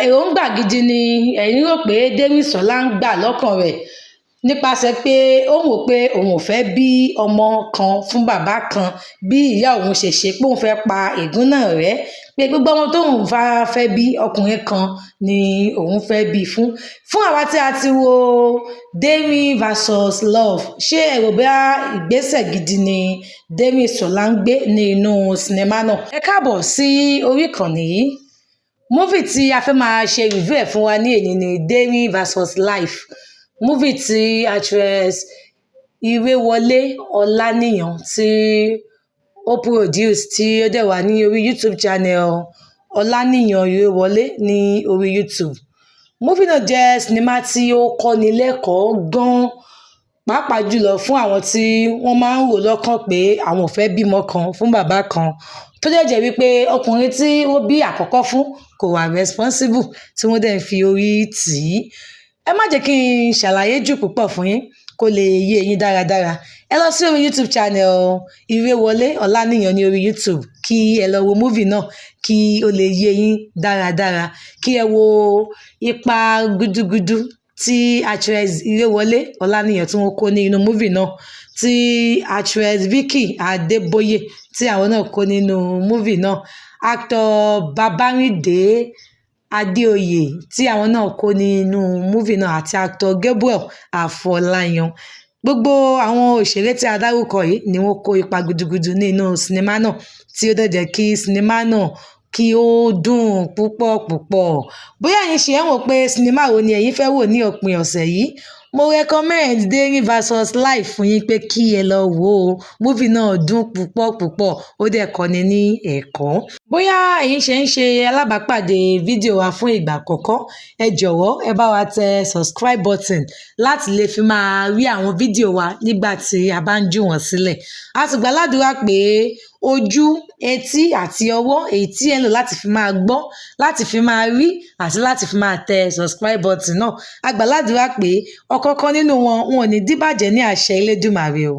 Èròǹgbà gidi ni ẹ̀yin rò pé Dérìsọ́lá ń gbà lọ́kàn rẹ̀ nípasẹ̀ pé ó ń wò pé òun ò fẹ́ bí ọmọ kan fún bàbá kan bí ìyá òun ṣe ṣe, pé òun fẹ́ pa ègún náà rẹ́, pé gbogbo ọmọ tóun bá fẹ́ bí, ọkùnrin kan ni òun fẹ́ bí fún? Fún àwa tí a ti wo Dérìn versus Love, ṣé ẹ rò bóyá ìgbésẹ̀ gidi ni Dérìsọ́lá ń gbé ní inú sinimá náà? Ẹ káàbọ̀ sí orí ìkànnì yìí. Movie tí a fẹ́ máa ṣe review ẹ̀ fún wa ní èní ni Dérìn versus Life, movie tí actress Ìrèwọlé Ọláníyan tí ó produce, tí ó dẹ̀ wà ní orí YouTube channel Ọláníyan Ìrèwọlé ní orí YouTube. Movie náà jẹ́ sinimá tí ó kọ́ni lẹ́kọ̀ọ́ gan-an, pàápàá jùlọ fún àwọn tí wọ́n máa ń rò lọ́kàn pé àwọn ò fẹ́ bímọ kan fún bàbá kan, tó dẹ̀ jẹ́ wípé ọkùnrin tí ó bí àkọ́kọ́ fún kò wà responsible, tí wọ́n dẹ̀ ń fi orí tì í. Ẹ má jẹ́ kí n ṣàlàyé jù púpọ̀ fún yín kó lè yé yín dáradára. Ẹ lọ sí orí YouTube channel Ìrèwọlé Ọláníyan ní orí YouTube kí ẹ lọ wo movie náà kí ó lè yé yín dáradára, kí ẹ wo ipa gudugudu tí actress Ìrèwọlé Ọláníyan tí wọ́n kó ní inú movie náà, tí actress Vicky Adébóyè tí àwọn náà kó nínú movie náà, actor Babárìndé Adéoyè tí àwọn náà kó nínú movie náà, àti actor Gabriel Afọláyan. Gbogbo àwọn òṣèré tí a dárúkọ yìí ni wọ́n kó ipa gudugudu nínú sinimá náà, tí ó dẹ̀ jẹ́ kí sinimá náà kí ó dùn púpọ̀ púpọ̀. Bóyá ẹ̀yin ṣe ń wò pé sinimá wo ni ẹ̀yin fẹ́ wò ní òpin ọ̀sẹ̀ yìí, mo recommend Dérìn versus Life fún yín pé kí ẹ lọ wò ó. Movie náà dùn púpọ̀ púpọ̀, ó dẹ̀ kọ́ni ní ẹ̀kọ́. Bóyá ẹ̀yin ṣe ń ṣe alábàápàdé fídíò wa fún ìgbà àkọ́kọ́, ẹ jọ̀wọ́, ẹ bá wa tẹ subscribe button láti lè fi máa rí àwọn fídíò wa nígbà tí a bá ń jù wọ́n sílẹ̀. A sì gbàládùra pé ojú, etí àti ọwọ́ èyí tí ẹ ń lò láti fi máa gbọ́, láti fi máa rí àti láti fi máa tẹ subscribe button náà, a gbàládùra pé ọ̀kọ̀ọ̀kan nínú wọn, wọn ò ní díbàjẹ́ ní àṣẹ Elédùmarè o.